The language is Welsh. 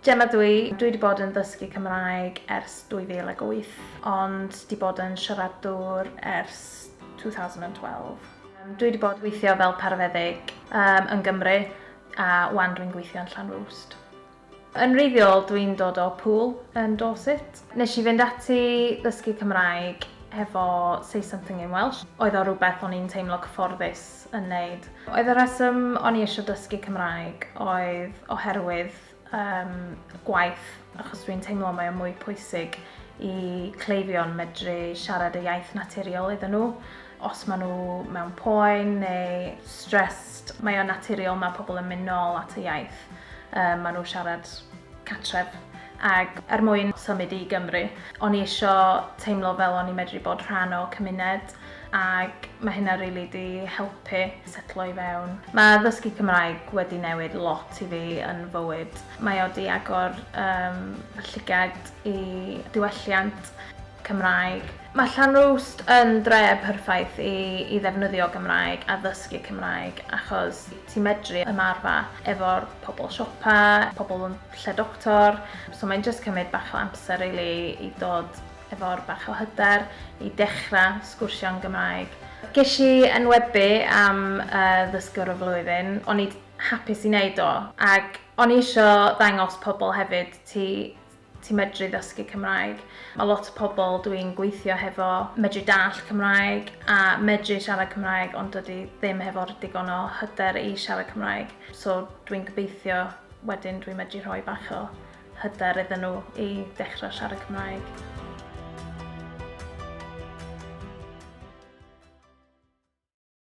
Gemma dwi, dwi wedi bod yn ddysgu Cymraeg ers 2008, ond di bod yn siaradwr ers 2012. Dwi wedi bod weithio fel parafeddyg yn Gymru, a wan dwi'n gweithio yn Llanrwst. Yn wreiddiol dwi'n dod o Poole yn Dorset. Nes i fynd ati ddysgu Cymraeg hefo Say Something in Welsh. Oedd o rhywbeth o'n i'n teimlo cyfforddus yn neud. Oedd y rheswm o'n i eisiau dysgu Cymraeg oedd oherwydd gwaith, achos dwi'n teimlo mae o mwy pwysig i cleifion medru siarad y iaith naturiol iddyn nhw. Os maen nhw mewn poen neu stressed, mae o'n naturiol, mae pobl yn mynd nôl at y iaith maen nhw'n siarad catref. Ac er mwyn symud i Gymru, o'n i isio teimlo fel o'n i'n medru bod rhan o cymuned, ac mae hynna rili di helpu setlo i fewn. Mae ddysgu Cymraeg wedi newid lot i fi yn fywyd. Mae o di agor fy llygad i diwylliant Cymraeg. Mae Llanrwst yn dre perffaith i ddefnyddio Gymraeg a ddysgu Cymraeg, achos ti'n medru ymarfer efo'r pobl siopa, pobl yn lle doctor, so mae'n jyst cymryd bach o amser rili i dod efo'r bach o hyder i dechrau sgwrsio'n Gymraeg. Ges i enwebu am ddysgwr y flwyddyn, o'n i hapus i wneud o, ac o'n i isio ddangos pobl hefyd ti'n medru ddysgu Cymraeg. Mae lot o pobl dwi'n gweithio hefo medru dallt Cymraeg a medru siarad Cymraeg, ond dydy ddim hefo'r digon o hyder i siarad Cymraeg. So dwi'n gobeithio wedyn dwi'n medru rhoi bach o hyder iddyn nhw i dechrau siarad Cymraeg.